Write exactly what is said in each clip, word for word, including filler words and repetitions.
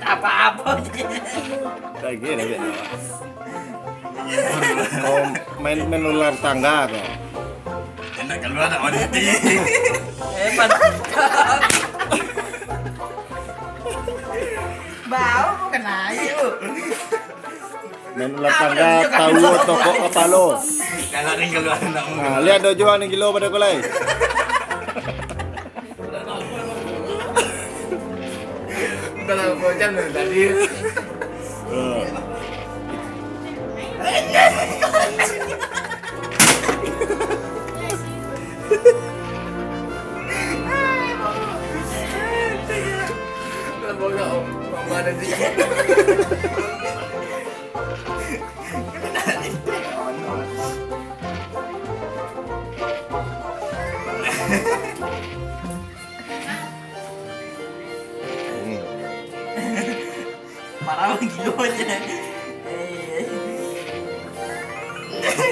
Apa-apa. Lagi ada beda. Kau main, main ular tangga kau. Enak kalau ada wanita. Hebat. Bau kena air. Main ular tangga, tahu tokok kapalo. Kalau ada yang keluar nak. Nah, lihat dojo ni gilo pada kolai. Dalam kocam dari tadi. Dah bongkak, Om. Mama ada sikit. Parah gilo je.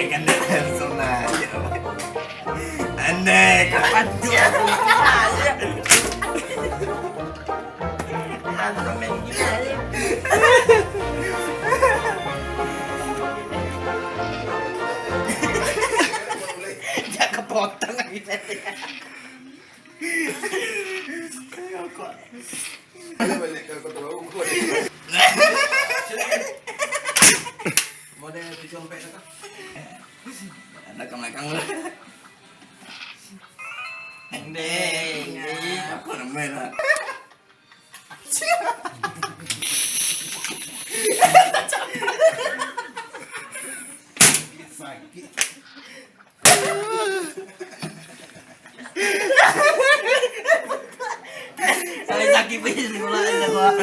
Kan dah langsung naik. Aneh, kapan dia? Langsung main gila je. Jak kepotong lagi tadi. Balik ke kota baru. Model tujuh sampai tu. Ada ke belakang tu. Deng, deng. Apa nama lah? Sakit. Sakit pun sekolah ni, Pak.